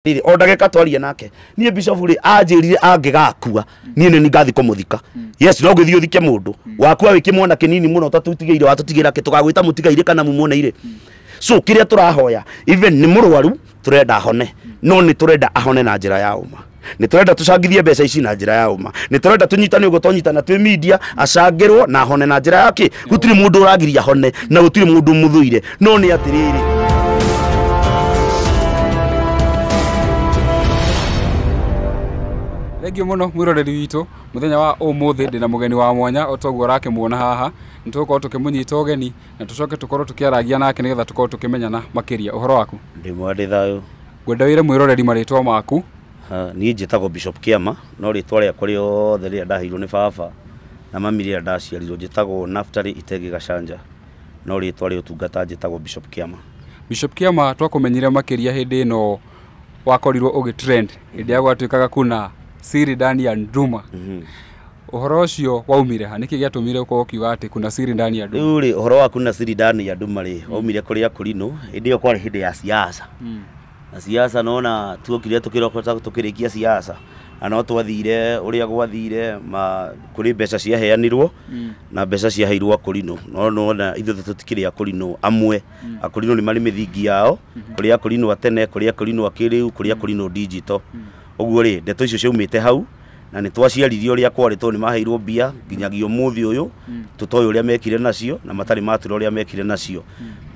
Rĩrĩ o ndagĩka twaria nake niĩ bishop rĩ anjĩrire angĩgakua niĩ nĩ ngathi kũmũthika. Yes, no ngĩthiĩ ũthike mũndũ wakua wĩ kĩmwana kĩnini mũno ũtatũtigĩire watũtigĩra kĩ tũgagwĩta mũtigairĩ kana mumuoneire. So kĩrĩa tũrahoya, even nĩ mũrwaru, tũrenda ahone, no nĩ tũrenda ahone na njĩra ya ũma. Nĩ tũrenda tũcangithie mbeca ici na njĩra ya ũma. Nĩ tũrenda tũnyitane ũguo twanyitana twĩ media, acangĩrwo na ahone na njĩra ya kĩ. Gũtirĩ mũndũ ũragiria ahone na gũtirĩ mũndũ mũthũire, no nĩ atĩrĩrĩ. Thengiũ mũno mwĩroreri witũ. Mũthenya wa ũmũthĩ ndĩna mũgeni wa mwanya o toguo ũrakĩmuona haha. Nĩ tũgũkorwo tũkĩmũnyita ũgeni na tũcoke tũkorwo tũkĩaragia nake nĩgetha tũkorwo tũkĩmenyana makĩria. Ũhoro waku? Ndĩ mwega, ndĩ thayũ. Ngwenda wĩre mwĩroreri marĩtwa maku. Niĩ njĩtagwo Bishop Kĩama, no rĩtwa rĩakwa rĩothe rĩrĩa ndaheirwo nĩ baba na mami rĩrĩa ndaciarirwo njĩtagwo Naftali Itegi Gacanja, no rĩtwa rĩa ũtungata njĩtagwo Bishop Kĩama. Bishop Kĩama, twakũmenyire makĩria hĩndĩ ĩno wakorirwo ũgĩ trend hĩndĩ ya gwatuĩkaga kuna siri ndani ya nduma. Ũhoro ũcio waumire ha? Nĩkĩ gĩatũmire ũkorwo ũkiuga atĩ kuna siri ndani ya nduma? Rĩu rĩ, ũhoro wa kuna siri ndani ya nduma rĩ, waumire kũrĩ akũrinũ. Hĩndĩ ĩyo kwarĩ hĩndĩ ya siasa, na siasa nona tuokire tukirokota tukirikia siasa na no twathire uria gwathire ma kuri mbeca ciaheanirwo na mbeca ciaheirwo akũrinũ, no nona ithuĩ tũtikĩrĩ akũrinũ amwe. Akũrinũ nĩ marĩ mĩthingi yao, kũrĩ akũrinũ a tene, kũrĩ akũrinũ a kĩrĩu, kũrĩ akũrinũ digital. Ũguo rĩ, ndeto icio ciaumĩte hau na nĩ twaciaririe ũrĩa kwarĩ tondũ nĩ maheirwo mbia nginyagia ũmũthĩ ũyũ tũtoĩ ũrĩa mekire nacio na matarĩ matwĩra ũrĩa mekire nacio,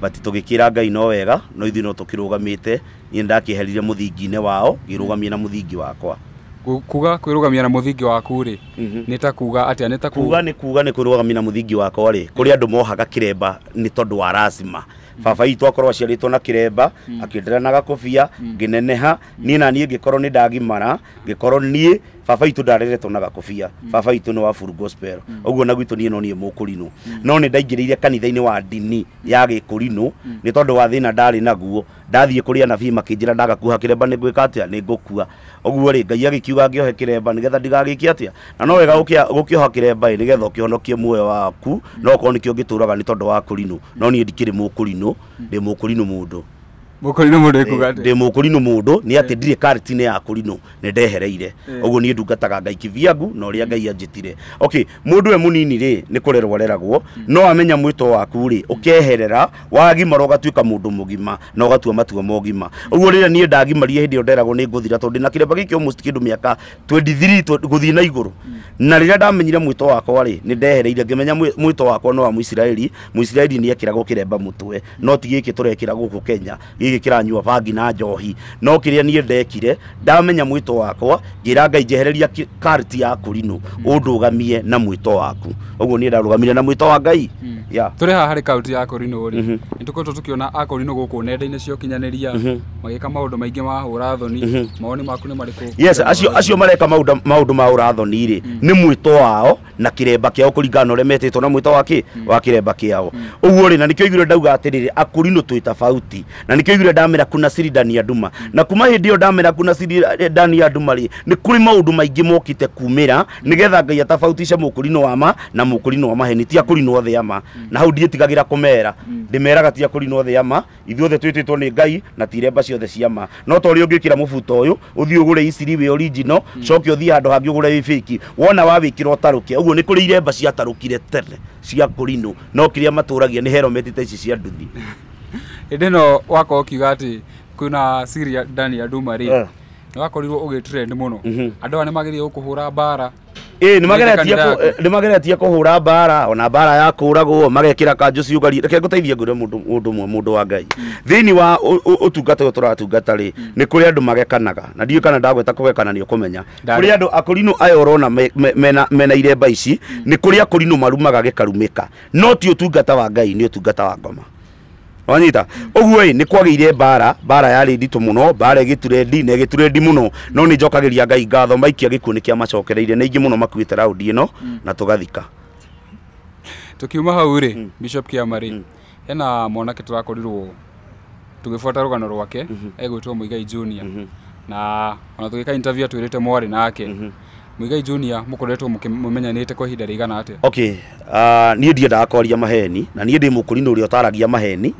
but tũgĩkĩra Ngai no wega, no ithuĩ no tũkĩrũgamĩte. Niĩ ndakĩeherire mũthingi-inĩ wao ngĩrũgamia na mũthingi wakwa. Kuga kwĩrũgamia na mũthingi waku rĩ, nĩ ta kuga atĩa? Nĩ ta kuga nĩ kuga nĩ kwĩrũgamia na mũthingi wakwa rĩ, kũrĩ andũ mohaga kĩremba nĩ tondũ wa lazima. Baba itũ akorwo aciarĩtwo na kĩremba, akĩndĩra na gakobia, ngĩneneha niĩ na niĩ ngĩkorwo nĩ ndagimara, ngĩkorwo niĩ baba itũ ndareretwo na gakobia. Baba itũ nĩ wa full gospel, ũguo na gwitũ niĩ no niĩ mũkũrinũ, no nĩ ndaingĩrĩire kanitha-inĩ wa ndini ya gĩkũrinũ nĩ tondũ wa thĩna ndarĩ naguo. Ndathiĩ kũrĩ anabii makĩnjĩra ndagakuha kĩremba nĩ ngwĩka atĩa, nĩ ngũkua. Ũguo rĩ, Ngai agĩkiuga ngĩohe kĩremba nĩgetha ndigagĩke atĩa, na no wega gũkĩoha kĩremba ĩ nĩgetha ũkĩhonokie muoyo waku, no okorwo nĩkĩo ngĩtũraga nĩ tondũ wa kũrinũ. No niĩ ndikĩrĩ mũkũrinũ, ndĩ mũkũrinũ mũndũ. Mũkũrinũ mũndũ ekuga atĩa? Ndĩ mũkũrinũ mũndũ nĩ atĩ ndirĩ kariti-inĩ ya kũrinũ, nĩ ndehereire. Ũguo niĩ ndungataga Ngai kivyangu na ũrĩa Ngai anjĩtire. Okay, mũndũ we mũnini rĩ, nĩ kũrerwo areragwo, no amenya mwĩto waku rĩ, ũkeherera wagimara ũgatuĩka mũndũ mũgima na ũgatua matua mogima. Ũguo rĩrĩa niĩ ndagimarie hĩndĩ ĩyo nderagwo nĩ ngũthira tondũ ndĩna kĩremba gĩkĩ almost kĩndũ mĩaka 23 gũthiĩ na igũrũ. Na rĩrĩa ndamenyire mwĩto wakwa rĩ, nĩ ndehereire ngĩmenya mwĩto wakwa no wa Mũisiraeli. Mũisiraeli nĩ ekĩragwo kĩremba mũtwe, no ti gĩkĩ tũrekĩra gũkũ Kenya, gĩkĩ kĩranyua bangi na njohi. No kĩrĩa niĩ ndekire, ndamenya mwĩto wakwa, ngĩra Ngai njehereria karti ya kũrinũ, ũndũgamie na mwĩto waku. Ũguo niĩ ndarũgamire na mwĩto wa Ngai. Yeah. Tũrĩ haha harĩ kaunti ya Kũrinũ rĩ, nĩ tũkoretwo tũkĩona akũrinũ gũkũ nenda-inĩ cia ũkinyanĩria magĩka maũndũ maingĩ ma hũra thoni. Mawoni maku nĩ marĩkũ? Yes, acio mareka maũndũ ma ũrathoni rĩ, nĩ mwĩto wao na kĩremba kĩao kũringana na ũrĩa metĩtwo na mwĩto wa kĩ wa kĩremba kĩao. Ũguo rĩ, na nĩkĩo igũrũ ndauga atĩrĩrĩ, akũrinũ twĩ tofauti, na nĩkĩo igũrũ ndamera kuna siri ndani ya nduma. Na kuma hĩndĩ ĩyo ndamera kuna siri ndani ya nduma rĩ, nĩ kũrĩ maũndũ maingĩ mokĩte kumĩra nĩgetha Ngai atabautice mũkũrinũ wa ma na mũkũrinũ wa maheni. Ti akũrinũ othe ama, na hau ndiĩtigagĩra kũmera, ndĩmeraga ti akũrinũ othe ama, ithuothe twĩtĩtwo nĩ Ngai na ti iremba ciothe cia ma. No ta ũrĩa ũngĩkĩra mũbuto ũyũ ũthiĩ ũgũre iciri wĩ original, coke ũthiĩ handũ hangĩ ũgũre wĩ fake, wona wawĩkĩra ũtarũke. Ũguo nĩ kũrĩ iremba ciatarũkire tene cia kũrinũ, no kĩrĩa matũragia nĩ helmet ta ici cia nduthi. Hĩndĩ ĩno wakorwo ũkiuga atĩ kwĩna siri ndani ya nduma rĩ, nĩ wakorirwo ũgĩ trend mũno. Andũ aya nĩ magĩrĩire gũkũhũra mbara. Ĩ nĩ mageretie kũhũra mbara, ona mbara ya kũragwo magekĩra kanjũ ciũgari. Reke ngũteithie ngwĩre mũndũ ũmwe, mũndũ wa Ngai, thĩinĩ wa ũtungata ũyũ tũratungata rĩ, nĩ kũrĩ andũ magekanaga, na ndiũĩ kana ndagweta kũgekana nĩ ũkũmenya. Kũrĩ andũ akũrinũ aya ũrona mena iremba ici, nĩ kũrĩ akũrinũ marumaga gĩkarumĩka, no ti ũtungata wa Ngai, nĩ ũtungata wa ngoma. Wanyita? Ũguo ĩ nĩ kwagĩire mbara, mbara yarĩ nditũ mũno, mbara ĩgĩturendi na ĩgĩturendi mũno, no nĩ njokagĩria Ngai ngatho maikia gĩkuũ nĩ kĩamacokereire, nĩ aingĩ mũno makuĩte raundi ĩno na tũgathika. Tũkiuma hau rĩ, Bishop Kĩama rĩ, hena mwanake tũrakorirwo tũgĩbuata rũgano rwake egwĩtwo Muigai Junior, na ona tũgĩka interview atwĩrĩte mwarĩ nake. Muigai Junior mũkoretwo mũmenyanĩte kwa ihinda rĩigana atĩa? Okay, niĩ ndiendaga kwaria maheni, na niĩ ndĩ mũkũrinũ ũrĩa ũtaragia maheni,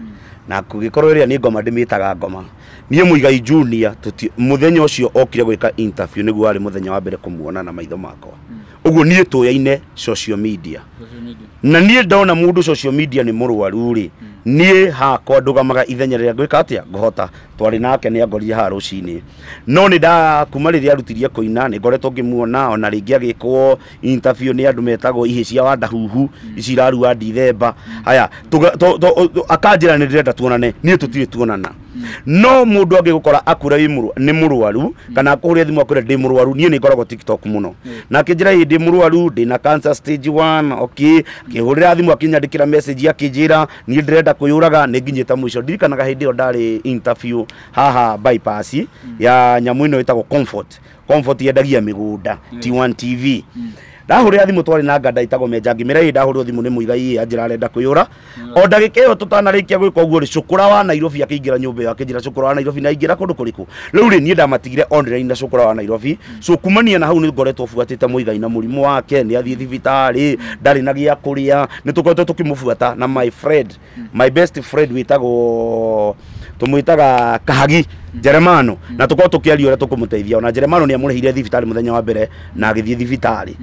Na kũgĩkorwo ĩrĩa nĩ ngoma ndĩmĩtaga ngoma. Niĩ Muigai Junior mũthenya ũcio okire gwĩka interview nĩguo warĩ mũthenya wa mbere kũmuona na maitho makwa. Ũguo niĩ tũyaine social media. Na niĩ ndona mũndũ social media nĩ mũrwaru rĩ, niĩ hakwa ndũgamaga ithenya rĩrĩa ngwĩka atĩa ngũhota. Twarĩ nake nĩ angorire haha rũcinĩ. No nĩ nda kuma rĩrĩa arutirie kũina nĩ ngoretwo ngĩmuona ona rĩngĩ agĩkwo interview nĩ andũ metagwo ihĩ cia Wandahuhu ici irarua Dithemba. Haya akanjĩra nĩ ndĩrenda tuonane, niĩ tũtirĩ tuonana. No mũndũ angĩgũkora akura nĩ mũrwaru kana akũhũrĩre thimũ akwĩre ndĩ mũrwaru, niĩ nĩ ngoragwo TikTok mũno. Na akĩnjĩra ĩ ndĩ mũrwaru, ndĩna cancer stage 1, okay. Akĩhũrĩra thimũ akĩnyandĩkĩra message akĩnjĩra niĩ ndĩrenda kwĩyũraga, nĩ nginyĩte mũico. Ndirikanaga hĩndĩ ĩyo ndarĩ interview haha bypass ya nyamũ ĩno ĩtagwo Comfort. Comfort yendagia mĩgũnda T1 TV. Ndahũrĩra thimũ twarĩ na nganda ĩtagwo Menja, ngĩmĩra ĩ ndahũrĩrwo thimũ nĩ Muigai anjĩra arenda kwĩyũra. O ndagĩka ĩyo tũtanarĩkia gwĩka ũguo rĩ, Cũkũra wa Nairobi akĩingĩra nyũmba ĩyo akĩnjĩra Cũkũra wa Nairobi na aingĩra kũndũ kũrĩkũ. Rĩu rĩ niĩ ndamatigire online na Cũkũra wa Nairobi. So kumania na hau nĩ ngoretwo buatĩte Muigai na mũrimũ wake, nĩ athiĩ thibitarĩ, ndarĩ na gĩa kũrĩa, nĩ tũkoretwo tũkĩmũbuata na my friend, my best friend wĩtagwo tũmwĩtaga Kahagi Jeremano, na tũkorwo tũkĩaria ũrĩa tũkũmũteithia. Ona Jeremano nĩ amũrĩhire thibitarĩ mũthenya wa mbere na agĩthiĩ thibitarĩ.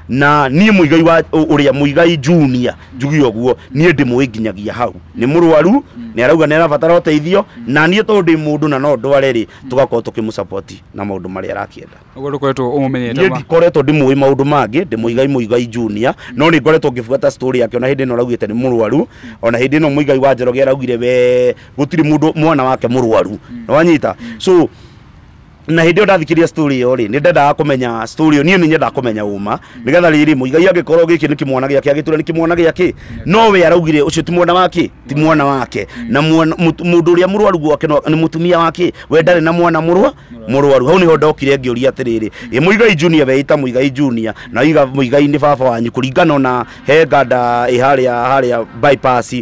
Na niĩ Muigai wa ũrĩa Muigai Junior njuge ũguo niĩ ndĩmũĩ nginyagia hau. Nĩ mũrwaru, nĩ arauga nĩ arabatara ũteithio, na niĩ tondũ ndĩ mũndũ na no ndware rĩ, tũgakorwo tũkĩmũsupport na maũndũ marĩa arakĩenda. Ũguo ndũkoretwo ũmũmenyete Niĩ ndikoretwo ndĩmũĩ maũndũ mangĩ, ndĩ Muigai Junior, no nĩ ngoretwo ngĩbuata story yake ona hĩndĩ ĩno araugĩte nĩ mũrwaru, ona hĩndĩ ĩno Muigai wa Njoroge araugire we gũtirĩ mũndũ mwana wake mũrwaru. Nĩwanyita? So na hĩndĩ ĩyo ndathikĩria story ĩyo rĩ, nĩ ndendaga kũmenya story ĩyo, niĩ nĩ nyendaga kũmenya ũma nĩgetha rĩrĩ Muigai angĩkorwo gĩkĩ nĩ kĩmwana gĩake agĩtũra nĩ kĩmwana gĩake, no we araugire ũcio ti mwana wake, ti mwana wake, na mũndũ ũrĩa mũrwaru gwake nĩ mũtumia wake, we ndarĩ na mwana mũrwaru. Hau nĩho ndokire ngĩũria atĩrĩrĩ, ĩ Muigai Junior weita Muigai Junior na iga Muigai nĩ baba wanyu kũringana na he nganda ĩ harĩa bypass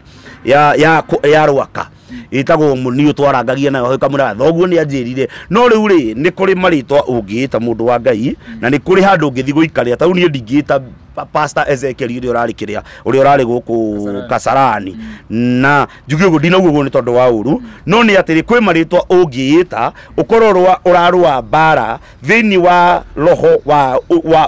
ya Rwaka ĩtagwo Mũniũ twarangagia nayo kamũra thoguo nĩ anjĩrire. No rĩu rĩ nĩ kũrĩ marĩtwa ũngĩĩta mũndũ wa Ngai na nĩ kũrĩ handũ ũngĩthiĩ gũikarĩra. Ta rĩu niĩ ndingĩĩta Pastor Ezekiel ũrĩa ũrarĩ kĩrĩa ũrĩa ũrarĩ gũkũ Kasarani, na njuge ũguo ndinauga ũguo nĩ tondũ wa ũru, no nĩ atĩrĩ kwĩ marĩtwa ũngĩĩta ũkorwo ũrarũa mbara thĩinĩ wa roho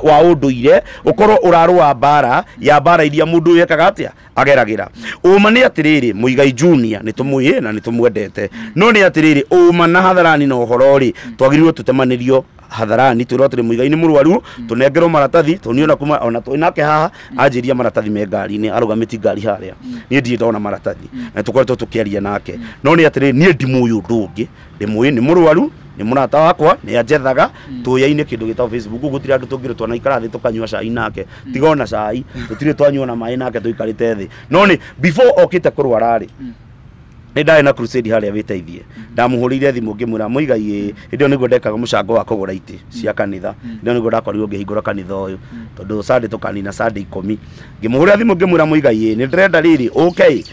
wa ũndũire, ũkorwo ũrarũa mbara ya mbara iria mũndũ ũyũ ekaga atĩa ageragĩra. Ũma nĩ atĩrĩrĩ Muigai Junior nĩ tũmũĩ na nĩ tũmwendete, no nĩ atĩrĩrĩ ũma na hadharani na ũhoro rĩ twagĩrĩirwo tũtemanĩrio hadharani, twĩrwo atĩrĩ Muigai nĩ mũrwaru, tũnengerwo maratathi tũniona kuma ona twĩ nake haha anjĩria maratathi me ngari-inĩ, arũgamĩtie ngari harĩa, niĩ ndirĩ ndona maratathi na tũkoretwo tũkĩaria nake. No nĩ atĩrĩrĩ niĩ ndimũĩ ũndũ ũngĩ, ndĩmũĩ nĩ mũrwaru, nĩ mũrata wakwa, nĩ anjethaga tũyaine kĩndũ gĩtagwo Facebook, gũtirĩ andũ tũngĩrĩ twanaikara thĩ tũkanyua cai nake, tiga ona cai tũtirĩ twanyua na maĩ nake tũikarĩte thĩ. No nĩ before okĩte kũrwara rĩ, nĩ ndarĩ na crusade harĩa wĩteithie, ndamũhũrĩire thimũ ngĩmwĩra Muigai ĩ, hĩndĩ ĩyo nĩguo ndekaga mũcango wa kũgũra itĩ cia kanitha, hĩndĩ ĩyo nĩguo ndakorirwo ngĩhingũra kanitha ũyũ tondũ Sunday tũkanina Sunday 10. Ngĩmũhũrĩra thimũ ngĩmwĩra Muigai ĩ, nĩ ndĩrenda rĩrĩ ũke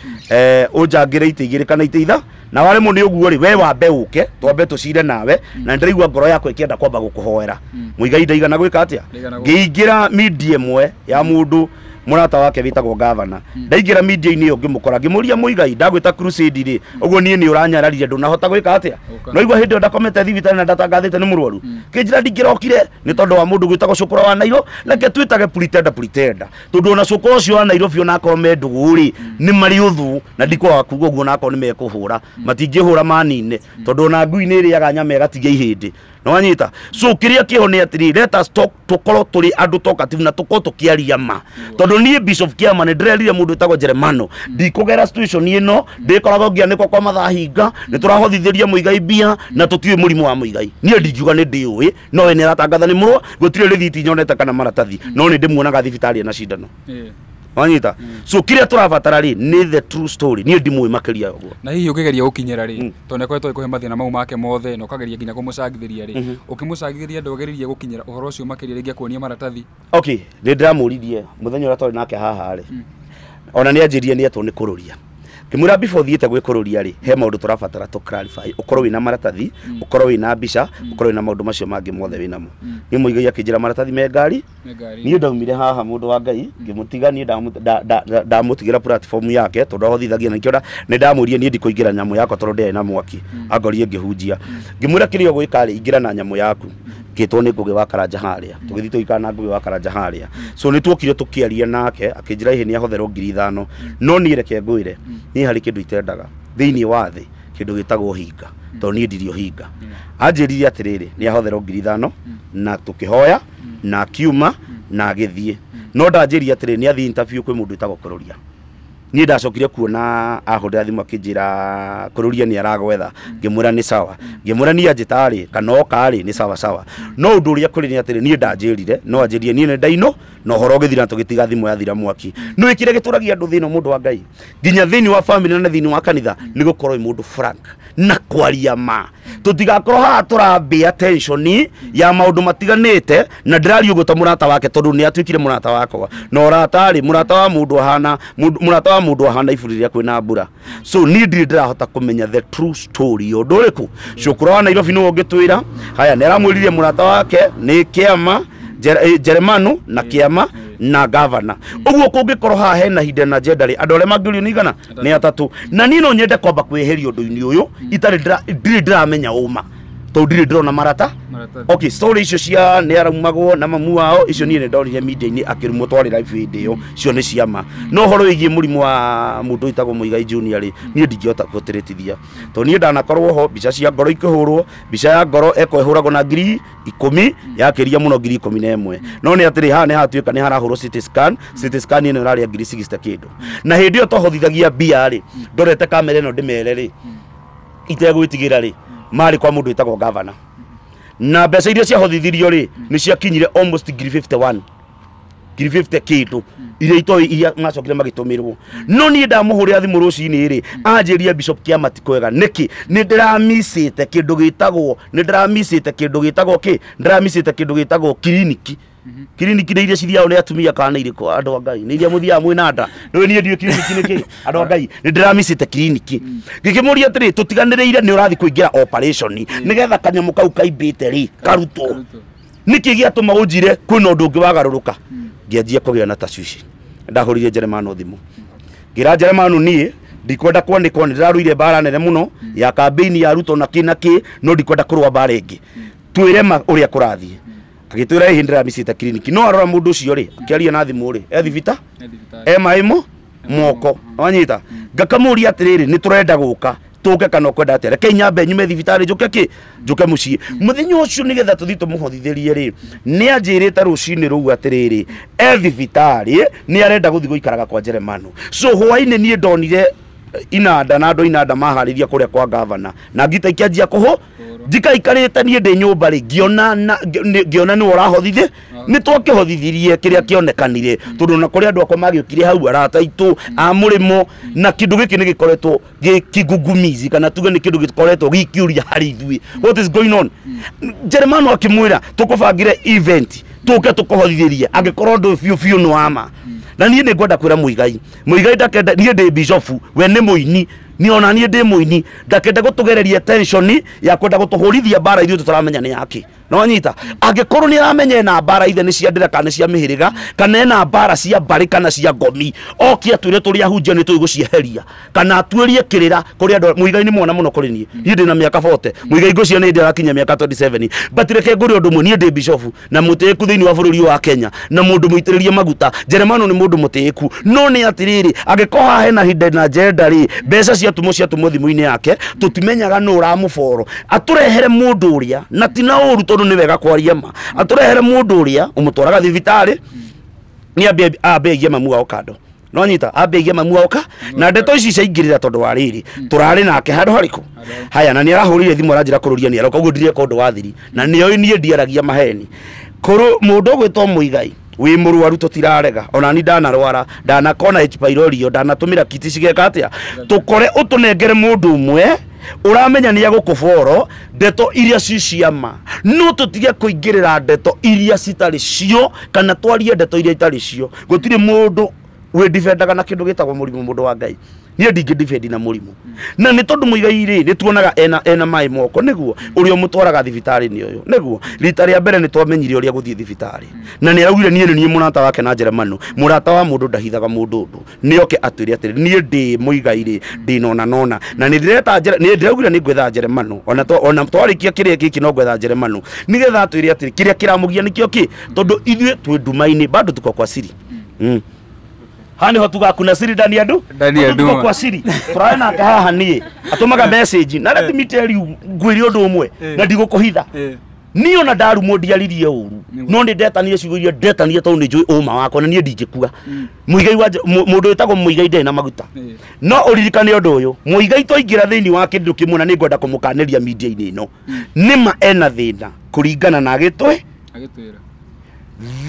ũnjangĩre itĩ 2 kana itĩ 3, na waremwo nĩ ũguo rĩ we wambe ũke twambe tũcire nawe, na ndĩraigua ngoro yakwa ĩkĩenda kwamba gũkũhoera. Muigai ndaigana gwĩka atĩa, ngĩingĩra media ĩmwe ya mũndũ mũrata wake wĩtagwo gavana, ndaingĩra media-inĩ ĩyo ngĩmũkora ngĩmũria Muigai ndagwĩta crusade rĩ, ũguo niĩ nĩ ũranyararire ndũnahota gwĩka atĩa, no igua hĩndĩ ĩyo ndakomete thibitarĩ na ndatangathĩte nĩ mũrwaru, kĩnjĩra ndingĩrokire nĩ tondũ wa mũndũ gwĩtagwo Cũkũra wa Nairo. Reke twĩtage pretender tondũ ona Cũkũra ũcio wa Nairobi onakorwo me ndũgũ rĩ nĩ marĩ ũthũ, na ndikwaga kuga ũguo onakorwo nĩ mekũhũra matingĩhũra manine tondũ ona ngui nĩ ĩrĩaga nyama ĩgatigia ihĩndĩ. Nĩwanyita? So kĩrĩa kĩho nĩ atĩrĩ, let us talk, tũkorwo tũrĩ andũ talkative na tũkorwo tũkĩaria ma, tondũ niĩ Bishop Kiama nĩ ndĩrerire mũndũ wĩtagwo Jeremano ndikũgera situation ĩno, ndĩkoragwo ngĩanĩkwo kwa mathaa hinga, nĩ tũrahothithĩria Muigai mbia na tũtiũĩ mũrimũ wa Muigai. Niĩ ndingiuga nĩ ndĩũĩ, no we nĩ aratangatha nĩ mũrwa, gũtirĩ rĩthiti nyonete kana maratathi, no nĩ ndĩmuonaga thibitarĩ ena cindano. Wanyita? So kĩrĩa tũrabatara rĩ nĩ the true story, niĩ ndimũĩ makĩria ũguo. Na hihi ũkĩgeria gũkinyĩra rĩ, tondũ nĩ akoretwo agĩkũhe mathĩna mau make mothe na ũkageria nginya kũmũcangithĩria rĩ, ũkĩmũcangithĩria ndwageririe gũkinyĩra ũhoro ũcio makĩria rĩngĩ akuonie maratathi? Okay, nĩ ndĩramũririe mũthenya ũrĩa twarĩ nake haha rĩ, ona nĩ anjĩrire nĩ etwo nĩ kũrũria. Ngĩmwĩra before thiĩte gwĩkũrũria rĩ, he maũndũ tũrabatara tũ clarify, ũkorwo wĩna maratathi, ũkorwo wĩna mbica, ũkorwo wĩna maũndũ macio mangĩ mothe wĩnamo. Niĩ Mũigai akĩnjĩra maratathi me ngari. Niĩ ndaumire haha mũndũ wa Ngai ngĩmũtiga, niĩ ndamũtigĩra platform yake tondũ ahothithagia, na nikĩo nĩ ndamũrie niĩ ndikũingĩra nyamũ yakwa tondũ ndĩarĩ na mwaki, angorie ngĩhunjia. Ngĩmwĩra kĩrĩa ũgwĩka rĩ, ingĩra na nyamũ yaku. Ngĩtwo nĩ Ngũgĩ wa Karanja harĩa, tũgĩthiĩ tũgĩikara na Ngũgĩ wa Karanja harĩa. So nĩ tuokire tũkĩaria nake, akĩnjĩra ĩhĩ nĩ ahotherwo 5,000. No niĩ reke ngwĩre, niĩ harĩ kĩndũ itendaga thĩinĩ wa thĩ, kĩndũ gĩtagwo hinga, tondũ niĩ ndirĩ ũhinga. Anjĩrire atĩrĩrĩ, nĩ ahotherwo 5,000 na tũkĩhoya na akiuma na agĩthiĩ. No ndanjĩrire atĩrĩrĩ, nĩ athiĩ interview kwĩ mũndũ wĩtagwo Kũrũria. Niĩ ndacokire kuona ahũrĩra thimũ akĩnjĩra Kũrũria nĩ aragwetha. Ngĩmwĩra nĩ sawa. Ngĩmwĩra niĩ anjĩta rĩ, kana oka rĩ, nĩ sawa sawa. No ũndũ ũrĩa kũrĩ nĩ atĩrĩ, niĩ ndanjĩrire, no anjĩrire niĩ nĩ ndaino, na ũhoro ũgĩthira tũgĩtiga thimũ yathira mwaki. No ĩkĩrĩa gĩtũragia andũ thĩna mũndũ wa Ngai, nginya thĩinĩ wa family na thĩinĩ wa kanitha, nĩ gũkorwo wĩ mũndũ frank na kwaria ma. Tũtigakorwo haha tũrambĩa tension ya maũndũ matiganĩte, na ndĩraria ũguo ta mũrata wake tondũ nĩ atuĩkire mũrata wakwa. Na ũrata rĩ, mũrata wa mũndũ ahana, mũrata wa mũndũ ahana iburi rĩrĩa kwĩna mbura. So niĩ ndirĩ ndĩrahota kũmenya the true story ũndũ ũrĩkũ. Cukuru wa Nairobi nĩwe ũngĩtwĩra. Haya, nĩ aramwĩrire mũrata wake nĩ kĩama Jeremanu na kĩama na gavana. Ũguo kũngĩkorwo haha hena hidden agenda rĩ, andũ arĩa mangĩũrio nĩ igana nĩ atatũ. Na niĩ no nyende kwamba kwĩyeheria ũndũ-inĩ ũyũ, itarĩ ndirĩ ndĩramenya ũma, tondũ ndirĩ ndĩrona marata. Okay, story icio cia nĩ araumagwo na mamu wao, icio niĩ nĩ ndonire media-inĩ akĩrumwo twarĩ live hĩndĩ ĩyo, icio nĩ ciama. No ũhoro wĩgiĩ mũrimũ wa mũndũ wĩtagwo Mũigai Junior rĩ, niĩ ndingĩhota gũtĩrĩtithia, tondũ niĩ ndanakorwo ho, mbica cia ngoro ikĩhũrwo, mbica ya ngoro eko ĩhũragwo na 10,000, yakĩria mũno 11,000. No nĩ atĩrĩ, haha nĩ hatuĩka nĩ harahũrwo CT scan, CT scan ĩno ĩrarĩa 60,000 kĩndũ. Na hĩndĩ ĩyo twahothithagia mbia rĩ, ndorete kamera ĩno ndĩmere rĩ, itegwĩtigĩra rĩ, marĩ kwa mũndũ wĩtagwo gavana. Na mbeca iria ciahothithirio rĩ, nĩ ciakinyire almost 51,000, 50,000 kĩndũ, iria itoĩ iria macokire magĩtũmĩrwo. No niĩ ndamũhũrĩra thimũ rũcinĩ rĩ, anjĩria Bishop Kĩama ti kwega. Nĩkĩ? Nĩ ndĩramicĩte kĩndũ gĩtagwo, nĩ ndĩramicĩte kĩndũ gĩtagwo kĩ? Ndĩramicĩte kĩndũ gĩtagwo kiriniki. Kiriniki nĩ iria cithiagwo nĩ atumia kana nĩ irĩkũ, andũ a Ngai? Nĩ iria mũthiaga mwĩna nda? Rĩu niĩ ndiũĩ kiriniki nĩ kĩ? Andũ a Ngai, nĩ ndĩramicĩte kiriniki. Ngĩkĩmũria atĩrĩ, tũtiganĩrĩire nĩ ũrathiĩ kũingĩra operation nĩgetha kanyamũ kau kaimbĩte rĩ, karutwo. Nĩkĩ gĩatũma ũnjire kwĩna ũndũ ũngĩ wagarũrũka? Ngĩanjia kũgĩa na tashwishi. Ndahũrire Jeremano thimũ. Ngĩra Jeremano niĩ ndikwenda kwanĩkwo, nĩ ndĩrarũire mbara nene mũno ya campaign ya Ruto na kĩ na kĩ, no ndikwenda kũrũa mbara ĩngĩ. Twĩre ma ũrĩa kũrathiĩ. Agĩtwĩra ĩhĩ ndĩramicĩte kiriniki. No arora mũndũ ũcio rĩ, akĩaria na thimũ rĩ, e thibita? E maĩ mo? Moko. Wanyita? Ngakamũria atĩrĩrĩ, nĩ tũrenda gũka, tũke kana ũkwenda atĩa? Reke nyambe nyume thibitarĩ njũke kĩ? Njũke mũciĩ. Mũthenya ũcio nĩgetha tũthiĩ tũmũhothithĩrie rĩ, nĩ anjĩrĩte rũcinĩ rũu atĩrĩrĩ, e thibitarĩ nĩ arenda gũthiĩ gũikaraga kwa Jeremano. So hwainĩ niĩ ndonire inanda na andũ inanda maharĩria kũrĩa kwa gavana, na ngita ikĩanjia kũhũ ndikaikarĩte niĩ ndĩ nyũmba rĩ, ngĩona nĩwe ũrahothithie. Nĩ twakĩhothithirie kĩrĩa kĩonekanire, tondũ ona kũrĩ andũ akwa magĩũkire hau, arata aitũ a mũrĩmo, na kĩndũ gĩkĩ nĩ gĩkoretwo gĩ kigugumizi, kana tuge nĩ kĩndũ gĩkoretwo gĩkĩũria harĩ ithuĩ, what is going on? Jeremano akĩmwĩra tũkũbangĩre event tũke tũkũhothithĩrie angĩkorwo ũndũ biũ biũ nĩ wa ma. Na niĩ nĩ ngwenda kwĩra Mũigai, Mũigai ndakende, niĩ ndĩ bishofu, we nĩ mũini, niĩ ona niĩ ndĩ mũini, ndakende gũtũgereria tension ya kwenda gũtũhũrithia mbara ithuĩ tũtaramenya nĩ yake. No anyita, angĩkorwo nĩ aramenya ena mbara ithe nĩ cia ndĩra kana nĩ cia mĩhĩrĩga, kana ena mbara cia mbarĩ kana cia ngomi, oke atwĩre tũrĩ ahunjia nĩ tũĩ gũcieheria, kana atuĩrie kĩrĩra kũrĩ andũ. Mũigai nĩ mwana mũno kũrĩ niĩ, niĩ ndĩ na mĩaka 40, Mũigai ngũcia nĩ ndĩrakinya mĩaka 27, but reke ngũre ũndũ ũmwe, niĩ ndĩ bishofu na mũtĩĩku thĩinĩ wa bũrũri wa Kenya, na mũndũ mũitĩrĩrie maguta. Jeremano nĩ mũndũ mũtĩĩku, no nĩ atĩrĩrĩ, angĩkorwo haha hena hidden agenda rĩ, mbeca ciatũmwo thimũ-inĩ yake, tũtimenyaga nũ ũramũboro. Atũrehere mũndũ ũrĩa, na ti na ũru tondũ nĩ wega kwaria ma, atũrehere mũndũ ũrĩa ũmũtwaraga thibitarĩ, nĩ ambe aigie mamu wao kando. No anyita, ambe aigie mamu wao ka, na ndeto ici ciaingĩrĩra tondũ wa rĩrĩ, tũrarĩ nake handũ harĩkũ? Haya, na nĩ arahũrire thimũ aranjĩra kũrũria nĩ aroka, ũguo ndireka ũndũ wa thiri, na nĩoĩ niĩ ndiaragia maheni. Kũrũ mũndũ ũgwĩtwo Mũigai wĩ mũrwaru tũtirarega, ona ni ndanarwara, ndanakona H pylori, ndanatũmĩra kiti cigeka atĩa, tũkore ũtũnengere mũndũ ũmwe ũramenya nĩ egũkũboro ndeto iria ci ciama, no tũtige kũingĩrĩra ndeto iria citarĩ cio, kana twarie ndeto iria itarĩ cio. Gũtirĩ mũndũ wĩ defendaga na kĩndũ gĩtagwo mũrimũ, mũndũ wa Ngai. Niĩ ndingĩ defend na mũrimũ. Na nĩ tondũ Muigai rĩ, nĩ tuonaga ena maĩ moko nĩguo ũrĩa ũmũtwaraga thibitarĩ nĩ ũyũ. Nĩguo rita rĩa mbere nĩ twamenyire ũrĩa gũthiĩ thibitarĩ. Na nĩ araugire niĩ nĩ niĩ mũrata wake na Jeremano. Mũrata wa mũndũ ndahithaga mũndũ ũndũ. Nĩ oke atwĩre atĩrĩ, niĩ ndĩ Muigai rĩ, ndĩ nona nona. Na nĩ ndĩreta nĩ ndĩraugire nĩ ngwetha Jeremano. Ona twarĩkia kĩrĩa gĩkĩ no ngwetha Jeremano. Nĩgetha atwĩre atĩrĩ, kĩrĩa kĩramũgia nĩkĩo kĩ? Tondũ ithuĩ twĩ nduma-inĩ, bado tuko kwa siri. Hani ho tuga kuna siri ndani ya ndu Ndani ya tuko nduma. kwa siri tũrare nake haha niĩ atũmaga message na let me tell you ngwĩre ũndũ ũmwe na ndigũkũhitha. Niĩ ona ndarumwo ndiaririe ũru no nĩ ndetanire ciugo iria ndetanire tondũ nĩ njũĩ ũma wakwa na niĩ ndingĩkua. Muigai wa mũndũ wĩtagwo Muigai ndarĩ na maguta. No ũririkane ũndũ ũyũ, Muigai twaingĩra thĩinĩ wa kĩndũ kĩmwe na nĩ ngwenda kũmũkanĩria media-inĩ ĩno. Nĩma ena thĩna kũringana na agĩtwĩra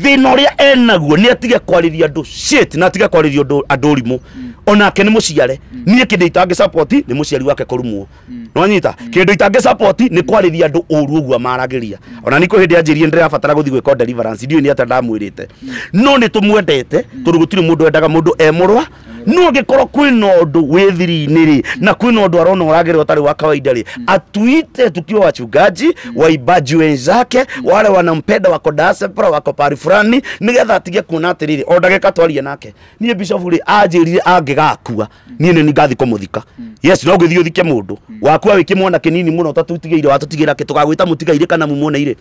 thĩna ũrĩa enaguo nĩ atige kwarĩria andũ shit na atige kwarĩria andũ ũrimũ. Onake nĩ mũciare. Niĩ kĩndũ itangĩ support nĩ mũciari wake kũrumwo. Nĩwanyita? Kĩndũ itangĩ support nĩ kwarĩria andũ ũru ũguo maragĩria. Ona nĩ kwĩ hĩndĩ anjĩrire ndĩrabatara gũthiĩ gwĩka deliverance, ndiũĩ nĩ atĩa ndamwĩrĩte. No nĩ tũmwendete tondũ gũtirĩ mũndũ wendaga mũndũ e mũrwa. No angĩkorwo kwĩna ũndũ wĩ thiri-inĩ rĩ, na kwĩna ũndũ arona ũragĩrĩra ũtarĩ wa kawaida rĩ, atuite tukiwa wachungaji, waimbaji wenzake, wale wanampenda wako diaspora, wako pari fulani, nĩgetha atige kuona atĩrĩrĩ, o ndagĩka twarie nake. Niĩ bishop rĩ, anjĩrire angĩgakua, niĩ nĩ ngathiĩ kũmũthika. Yes, no ngĩthiĩ ũthike mũndũ. Wakua wĩ kĩmwana kĩnini mũno ũtatũtigĩire, watũtigĩra kĩ, tũgagwĩta mũtigairĩ kana mumuoneire.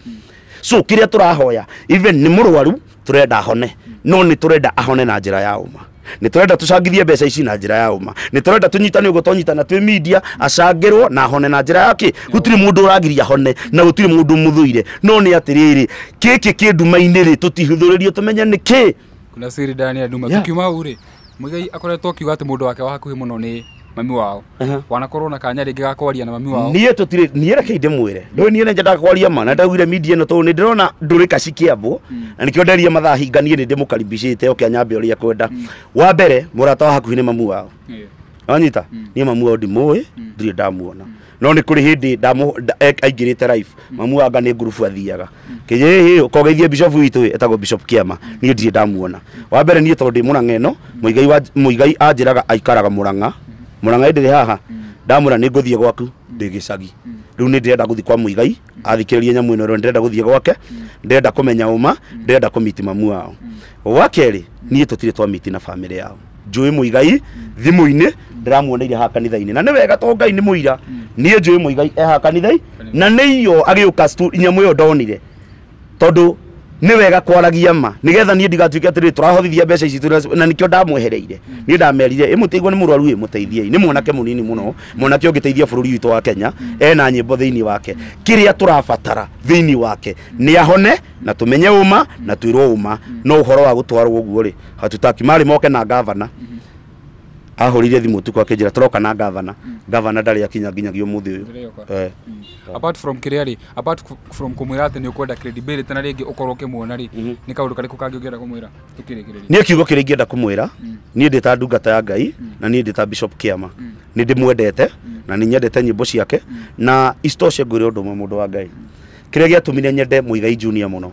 So kĩrĩa tũrahoya, even nĩ mũrwaru, tũrenda ahone. No nĩ tũrenda ahone na njĩra ya ũma. Nĩ tũrenda tũcangithie mbeca ici na njĩra ya ũma. Nĩ tũrenda tũnyitane ũguo twanyitana twĩ media, acangĩrwo na ahone na njĩra yake. Gũtirĩ mũndũ ũragiria ahone na gũtirĩ mũndũ mũthũire. No nĩ atĩrĩrĩ, gĩkĩ kĩ nduma-inĩ rĩ, tũtihithũrĩrio tũmenye nĩ kĩ. Kuna siri ndani ya nduma. Tukiuma hau rĩ, Muigai akoretwo akiuga atĩ mũndũ wake wa hakuhĩ mũno nĩ mami wao. Wanakorwo na kanya rĩngĩ ga kwaria na mami wao. Niĩ tũtirĩ, niĩ reke ndĩmwĩre. Ndũĩ niĩ nĩ nyendaga kwaria ma, na ndaugire media ĩno tondũ nĩ ndĩrona ndũrĩka cikĩambwo, na nĩkĩo nderia mathaa hinga niĩ nĩ ndĩmũkaribicĩte oke anyambe ũrĩa ekwenda. Wa mbere, mũrata wa hakuhĩ nĩ mamu wao. Wanyita? Niĩ mamu wao ndimũĩ, ndirĩ ndamuona. No nĩ kũrĩ hĩndĩ aingĩrĩte life, mamu wanga nĩ ngurubu athiaga. Kĩhĩhĩ, ũkogeithie bishop witũ etagwo Bishop Kĩama, niĩ ndirĩ ndamuona. Wa mbere niĩ tondũ ndĩ Mũrang'a ĩno, Muigai anjĩraga aikaraga Mũrang'a. Mũrang'a ndĩrĩ haha, ndamwĩra nĩ ngũthiĩ gwaku, ndĩ gĩcagi. Rĩu nĩ ndĩrenda gũthiĩ kwa Muigai, athikĩrĩrie nyamũ ĩno, ndĩrenda gũthiĩ gwake, ndĩrenda kũmenya ũma, ndĩrenda kũmiti mamu wao. Wa kerĩ, niĩ tũtirĩ twamiti na bamĩrĩ yao. Njũĩ Muigai thimũ-inĩ, ndĩramuoneire haha kanitha-inĩ. Na nĩ wega tondũ Ngai nĩ mũira. Niĩ njũĩ Muigai e haha kanitha-inĩ, na nĩ iyo agĩũka nyamũ ĩyo ndonire. Tondũ nĩ wega kwaragia ma, nĩgetha niĩ ndigatuĩke atĩrĩrĩ, tũrahothithia mbeca ici na nĩkĩo ndamwehereire. Niĩ ndamerire, ĩmũteithie nĩ mũrwaru, ĩmũteithiei. Nĩ mwanake mũnini mũno, mwanake ũngĩteithia bũrũri witũ wa Kenya, ena nyĩmbo thĩinĩ wake. Kĩrĩa tũrabatara thĩinĩ wake nĩ ahone na tũmenye ũma na twĩrwo ũma. No ũhoro wa gũtwarwo ũguo rĩ, hatutaki. Marĩ moke na gavana. Ahũrire thimũ ũtukũ akĩnjĩra tũroka na gavana. Gavana ndarĩ akinya nginyagia ũmũthĩ ũyũ. Apart from kĩrĩa rĩ, apart from kũmwĩra atĩ nĩ ũkwenda credibility na rĩngĩ ũkorwo ũkĩmuona rĩ, nĩ kaũndũ karĩkũ kangĩ ũngĩenda kũmwĩra tũkĩrĩkĩrĩria? Niĩ kiugo kĩrĩa ingĩenda kũmwĩra, niĩ ndĩ ta ndungata ya Ngai na niĩ ndĩ ta Bishop Kĩama. Nĩ ndĩmwendete na nĩ nyendete nyĩmbo ciake, na isitoshe ngwĩre ũndũ ũmwe mũndũ wa Ngai. Kĩrĩa gĩatũmire nyende Muigai Junior mũno,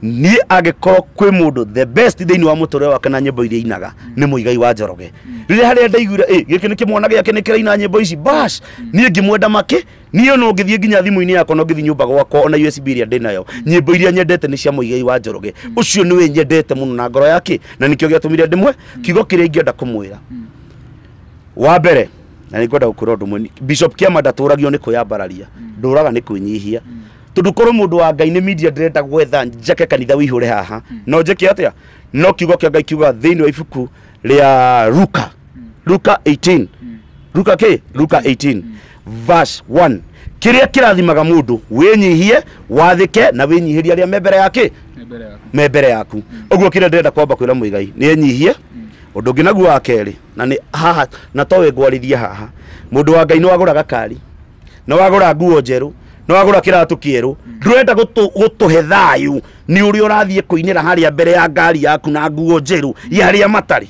niĩ angĩkorwo kwĩ mũndũ the best thĩinĩ wa mũtũrĩre wake na nyĩmbo iria ainaga nĩ Muigai wa Njoroge. Rĩrĩa harĩa ndaiguire, gĩkĩ nĩ kĩmwana gĩake nĩ kĩraina nyĩmbo ici, bash, niĩ ngĩmwenda makĩ. Niĩ no ngĩthiĩ nginya thimũ-inĩ yakwa, no ngĩthiĩ nyũmba gwakwa, ona USB ĩrĩa ndĩnayo, nyĩmbo iria nyendete nĩ cia Muigai wa Njoroge. Ũcio nĩwe nyendete mũno na ngoro yake, na nĩkĩo gĩatũmire ndĩmwe. Kiugo kĩrĩa ingĩenda kũmwĩra, wa mbere, na nĩ ngwenda gũkwĩra ũndũ ũmwe, Bishop Kĩama ndatũragio nĩ kwĩyambararia, ndũraga nĩ kwĩnyihia. Tondũ korwo mũndũ wa Ngai nĩ media ndĩrenda gwetha njake kanitha wĩihũre haha, no njĩke atĩa? No kiugo kĩa Ngai kiugaga thĩinĩ wa ibuku rĩa Luka, Luka 18, Luka kĩ? Luka 18 verse 1, kĩrĩa kĩrathimaga mũndũ, wĩnyihie, wathĩke na wĩnyihĩrie arĩa me mbere yake, me mbere yaku. Ũguo kĩrĩa ndĩrenda kwamba kwĩra Muigai nĩ enyihie. Ũndũ ũngĩ naguo wa kerĩ, na nĩ haha, na towe ngwarĩrie haha, mũndũ wa Ngai nĩ wagũra gakari, nĩ wagũra nguo njerũ, nĩ wagũra kĩratũ kĩerũ, ndũrenda gũtũhe thayũ nĩ ũrĩa ũrathiĩ kũinĩra harĩa mbere ya ngari yaku na nguo njerũ ya arĩa matarĩ.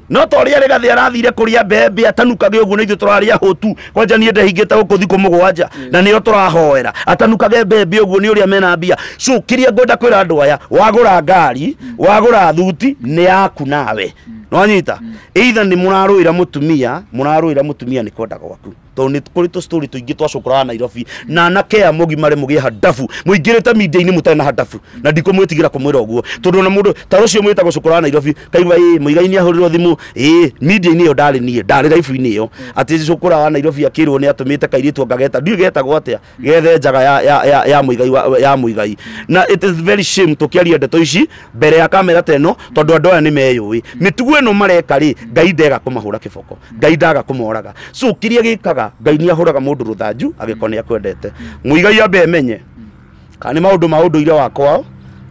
No to ũrĩa Rigathĩ arathire kũrĩa mbembe atanukage ũguo, nĩ ithuĩ tũrarĩa hũtu. Kwanja niĩ ndehingĩte gũkũ thikũ mũgwanja, na nĩo tũrahoera atanukage mbembe ũguo nĩ ũrĩa mena mbia. So kĩrĩa ngwenda kwĩra andũ aya, wagũra ngari, wagũra thuti, nĩ yaku nawe. Nĩwanyita? Either nĩ mũrarũĩra mũtumia, mũrarũĩra mũtumia nĩ kwenda gwaku. Tondũ nĩ kũrĩ tũ story tũingĩ twacũkũraga Nairobi na anake aya mũgimare mũgĩe handabu, mũingĩrĩte media-inĩ mũtarĩ na handabu, na ndikũmwĩtigĩra kũmwĩra ũguo, tondũ ona mũndũ ta ũcio mwĩtagwo cũkũra wa Nairobi kaigua ĩ Mũigai nĩ ahũrĩrwo thimũ ĩ media-inĩ ĩyo ndarĩ niĩ, ndarĩ live-inĩ ĩyo, atĩ cũkũra wa Nairobi akĩrwo nĩ atũmĩte kairĩtu anga geta ndiũĩ getagwo atĩa, gethe njaga ya Mũigai ya Mũigai. Na it is very shame tũkĩaria ndeto ici mbere ya kamera ta ĩno, tondũ andũ aya nĩ meyũĩ mĩtugo ĩno mareka rĩ, Ngai ndega kũmahũra kĩboko, Ngai ndaga kũmoraga. So kĩrĩa gĩkaga, Ngai nĩ ahũraga mũndũ rũthanju agĩkorwo nĩ akwendete. Mũigai ambe emenye kana nĩ maũndũ ma ũndũire wa kwao,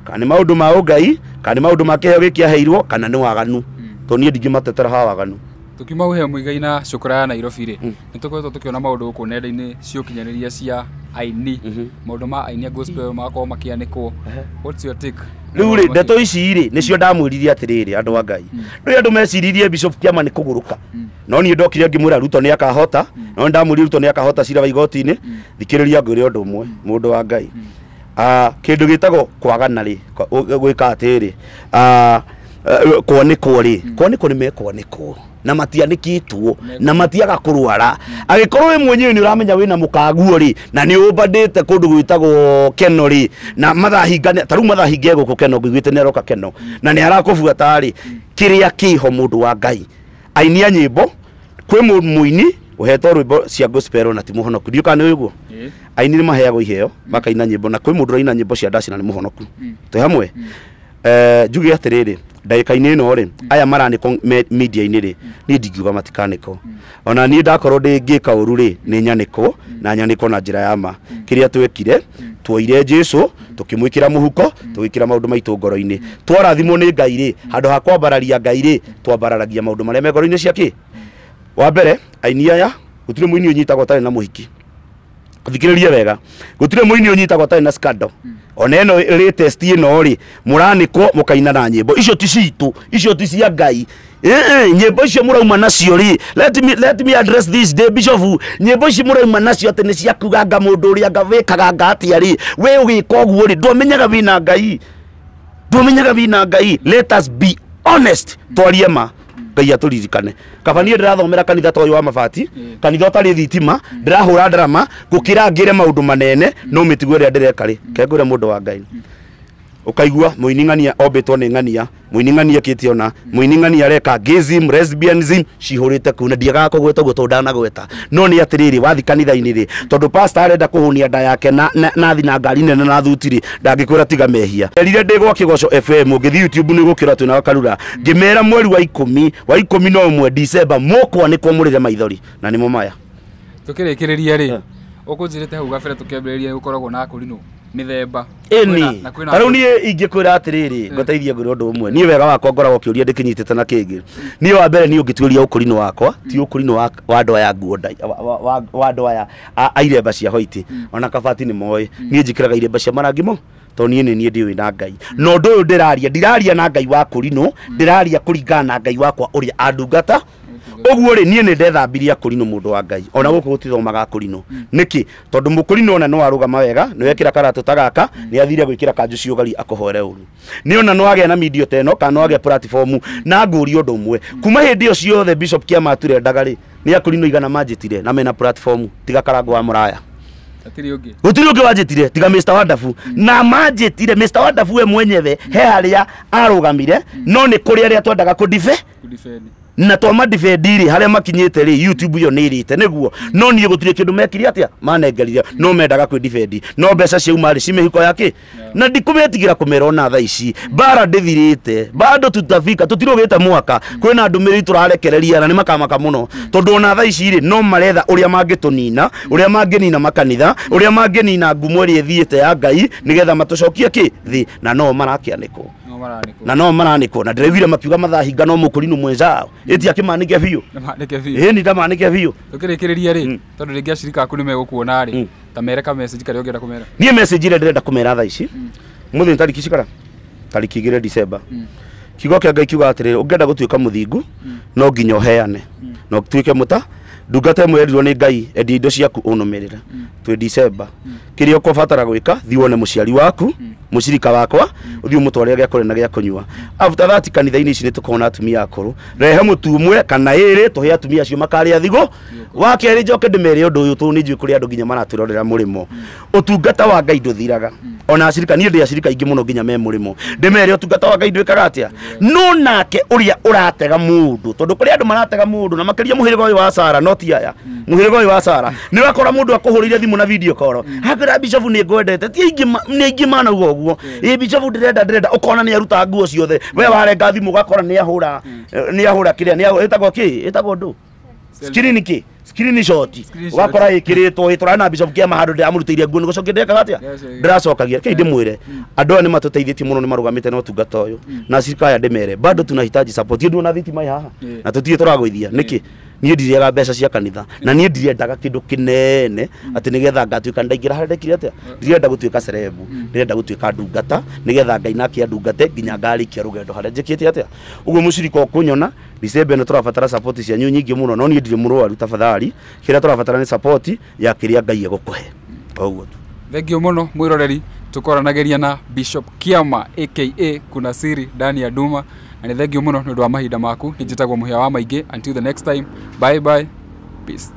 kana nĩ maũndũ ma ũngai, kana nĩ maũndũ ma kĩheo gĩkĩ aheirwo, kana nĩ waganu, tondũ niĩ ndingĩmatetera ha waganu. Tukiuma hau he Mũigai na cũkũra ya Nairobi rĩ, nĩ tũkoretwo tũkĩona maũndũ gũkũ nenda-inĩ cia ũkinyanĩria cia aini, maũndũ ma aini a gospel magakorwo makĩanĩkwo. What's your take? Rĩu rĩ, ndeto ici rĩ, nĩcio ndamwĩrire atĩrĩrĩ, andũ a Ngai, rĩu andũ meciririe Bishop Kĩama nĩ kũgũrũka, no niĩ ndokire ngĩmwĩra Ruto nĩ akahota, no ndamwĩrire Ruto nĩ akahota cira wa igoti-inĩ. Thikĩrĩria ngwĩre ũndũ ũmwe, mũndũ wa Ngai, kĩndũ gĩtagwo kwagana rĩ, gwĩka atĩrĩ, kwanĩkwo rĩ, kwanĩkwo nĩ mekwanĩkwo na matianĩkĩtwo na matiaga kũrwara. Angĩkorwo we mwenyewe nĩ ũramenya wĩna mũkaguo rĩ, na nĩ ũmbandĩte kũndũ gwĩtagwo Keno rĩ, na mathahinga ta rĩu mathahinga gũkũ Keno, ngũiguĩte nĩ aroka Keno na nĩ arakũbuata rĩ, kĩrĩa kĩho mũndũ wa Ngai, aini a nyĩmbo, kwĩ mũini ũhetwo rwĩmbo cia gospel na ti mũhonoku, ndiũ kana nĩ ũguo? Aini nĩ maheagwo iheo makaina nyĩmbo, na kwĩ mũndũ ũraina nyĩmbo cia ndaci na nĩ mũhonoku. Twĩ hamwe? Njuge atĩrĩrĩ, ndagĩka-inĩ ĩno rĩ, aya maranĩkwo media-inĩ rĩ, niĩ ndingiuga matikanĩkwo. Ona niĩ ndakorwo ndĩ ngĩka ũru rĩ, nĩ nyanĩkwo na nyanĩkwo na njĩra ya ma. Kĩrĩa twekire, tuoire Jesu tũkĩmwĩkĩra mũhuko, tũgĩkĩra maũndũ maitũ ngoro-inĩ, twarathimwo nĩ Ngai rĩ, handũ ha kwambararia Ngai rĩ, twambararagia maũndũ marĩa me ngoro-inĩ cia kĩ. Wa mbere, aini aya, gũtirĩ mũini ũnyitagwo ũtarĩ na mũhiki. Thikĩrĩria wega, gũtirĩ mũini ũnyitagwo ũtarĩ na scandal. Ona ĩno latest ĩno rĩ, mũranĩkwo mũkaina na nyĩmbo icio ti citũ, icio ti cia Ngai. Nyĩmbo icio mũrauma nacio rĩ, let me address this day, Bishop. Nyĩmbo ici mũrauma nacio atĩ nĩ cia kuga anga mũndũ ũrĩa anga wĩkaga anga atĩa rĩ, we ũgĩka ũguo rĩ, ndwamenyaga wĩna Ngai, ndwamenyaga wĩna Ngai. Let us be honest, twarie ma, Ngai atũririkane. Kaba niĩ ndĩrathomera kanitha ta ũyũ wa mabati, kanitha ũtarĩ thitima, ndĩrahũra ndarama gũkĩra ngĩre maũndũ manene, no mĩtugo ĩrĩa ndĩreka rĩ, kengũre mũndũ wa Ngai, ũkaigua mũini ng'ania ombĩtwo nĩ ng'ania, mũini ng'ania ekĩte ona mũini ng'ania areka gayism, lesbianism cihũrĩte kuu, na ndiagaga kũgweta ũguo tondũ ndanagweta. No nĩ atĩrĩrĩ, wathi kanitha-inĩ rĩ, tondũ pastor arenda kũhũnia nda yake na thi na ngari nene na thuti rĩ, ndangĩkwĩra tiga mehia. Erire ndĩ gwa Kĩgoco FM, ũngĩthiĩ YouTube nĩ ũgũkĩra twĩna Karura, ngĩmera mweri wa ikũmi wa 11 December mũkwanĩkwo mũrĩre maithori, na nĩmo maya. Tũkĩrĩkĩrĩria rĩ, ũkũnjĩrĩte hau gabere tũkĩambĩrĩria gũkoragwo na akũrinũ mĩthemba. Ĩni. Na kwĩna Ta rĩu niĩ ingĩkwĩra atĩrĩrĩ, ngũteithie ngwĩre ũndũ ũmwe. Niĩ wega wakwa ngoragwo kĩũria ndĩkĩnyitĩte na kĩngĩ. Niĩ wa mbere, niĩ ũngĩtuĩria ũkũrinũ wakwa ti ũkũrinũ wa andũ aya nguo wa andũ aya a iremba cia white, ona kabati nĩ moĩ niĩ njĩkĩraga iremba cia marangi mo, tondũ niĩ nĩ niĩ ndĩũĩ na Ngai. Na ũndũ ũyũ ndĩraria, ndiraria na Ngai wa kũrinũ, ndĩraria kũringana na Ngai wakwa ũrĩa andungata. Ũguo rĩ, niĩ nĩ ndethambirie akũrinũ, mũndũ wa Ngai. Ona gũkũ gũtithomaga akũrinũ. Nĩkĩ? Tondũ mũkũrinũ ona no arũgama wega, nĩ wekĩra karatũ ta gaka, nĩ athire gwĩkĩra kanjũ ciũgari akũhoere ũru, nĩ ona no agĩa na media ta ĩno kana no agĩa platform. Na ngũrie ũndũ ũmwe, kuma hĩndĩ ĩyo ciothe Bishop Kĩama aturendaga rĩ, nĩ akũrinũ igana manjĩtire na mena platform tiga Karango wa Mũraya? Hatirĩ ũngĩ. Gũtirĩ ũngĩ wanjĩtire tiga Mr Wonderful, na manjĩtire Mr Wonderful we mwenyewe he harĩa arũgamire, no nĩ kũrĩ arĩa twendaga kũdife Kũdefend. Na twamadefend rĩ, harĩa makinyĩte rĩ, YouTube ĩyo nĩ ĩrĩte nĩguo. No niĩ gũtirĩ kĩndũ mekire atĩa manengerire, no mendaga kwĩdefend, no mbeca ciauma rĩ, ci mĩhuko yake, na ndikũmetigĩra kũmera ona thaa ici. Mbara ndĩthirĩte, bado tutafika, tũtirũgĩte mwaka. Kwĩna ndũmĩrĩri tũrarekereria na nĩ makamaka mũno, tondũ ona thaa ici rĩ, no maretha ũrĩa mangĩtũnina, ũrĩa mangĩnina makanitha, ũrĩa mangĩnina ngumo ĩrĩa ĩthiĩte ya Ngai, nĩgetha matũcokie kĩ thĩ, na no marakĩanĩkwo. No maranĩkwo. Na no maranĩkwo, na ndĩraiguire makiuga mathahinga no mũkũrinũ mwenzao ĩti akĩmanĩke biũ. Nĩmanĩke biũ. Ĩni ndamanĩke biũ. Tũkĩrĩkĩrĩria rĩ, tondũ rĩngĩ acirika aku nĩ megũkuona rĩ, ta mere ka message karĩa ũngĩenda kũmera. Niĩ message ĩrĩa ndĩrenda kũmera thaa ici, mũthĩ nĩ tarĩki cikara tarĩki 2 December, kiugo kĩa Ngai kiuga atĩrĩrĩ, ũngĩenda gũtuĩka mũthingu no nginya ũheane na ũtuĩke mũta ndungata ĩmwe yerirwo nĩ Ngai, endia indo ciaku ũnũmĩrĩre. Twĩ December, kĩrĩa ũkũbatara gwĩka, thiĩ wone mũciari waku, mũcirika wakwa, ũthiĩ. Ũthiĩ ũmũtwarĩre gĩa kũrĩa na gĩa kũnyua. After that, kanitha-inĩ ici nĩ tũkoragwo na atumia akũrũ, rehe mũtu ũmwe kana ĩrĩ, tũhe atumia acio makarĩa thigũ. Wa kerĩ, njoke ndĩmere ũndũ ũyũ, tondũ nĩ njũĩ kũrĩ andũ nginya maratwĩrorera mũrĩmo. Ũtungata wa Ngai ndũthiraga. Ona acirika, niĩ ndĩ acirika aingĩ mũno nginya me mũrĩmo, ndĩmere ũtungata wa Ngai ndwĩkaga atĩa. No nake ũrĩa ũratega mũndũ, tondũ kũrĩ andũ maratega mũndũ, na makĩria mũhĩrĩga ũyũ wa Sara, no ti aya, mũhĩrĩga ũyũ wa Sara, nĩ wakora mũndũ akũhũrĩire thimũ na video call, akwĩra, "Bishop, nĩ ngwendete." Ti aingĩ, nĩ aingĩ manauga ũguo, "Ĩ Bishop, ndĩrenda." Ũkona nĩ aruta nguo ciothe, we warenga thimũ ũgakora nĩ ahũra kĩrĩa nĩ ĩtagwo kĩ, ĩtagwo ndũ, screen kĩ, screen shot. Screenshot. Ũgakora ĩkĩrĩtwo ĩ tũrarĩ na Bishop Kĩama handũ ndĩramũrutĩire nguo, nĩ gũcokia ndĩrekaga atĩa? Ndĩracokia. Ndĩracokagia. Kĩi ndĩmwĩre, andũ aya nĩ matũteithĩtie mũno, nĩ marũgamĩte na ũtungata ũyũ, na cirika aya ndĩmere bado tunahitaji support. Nduona thitima ĩ haha na tũtirĩ tũragũithia nĩkĩ. Niĩ ndirĩaga mbeca cia kanitha, na niĩ ndirendaga kĩndũ kĩnene atĩ nĩgetha ngatuĩka ndaingĩra harĩa ndekire atĩa. Ndirenda gũtuĩka celeb, ndĩrenda gũtuĩka ndungata, nĩgetha Ngai nake andungate nginya ngarĩkia rũgendo harĩa njĩkĩte atĩa. Ũguo mũcirika ũkũnyona December ĩno, tũrabatara support cianyu nyingĩ mũno, no niĩ ndirĩ mũrwaru. Tafadhali, kĩrĩa tũrabatara nĩ support ya kĩrĩa Ngai egũkũhe, o ũguo tu. Thengio mũno mwĩroreri, tũkoranagĩria na Bishop Kiama aka Kuna Siri ndani ya Duma, na nĩ thengio mũno nĩ ũndũ wa mahinda maku. Nĩ njĩtagwo Mũhĩa wa Maingĩ. Until the next time, bye bye, peace.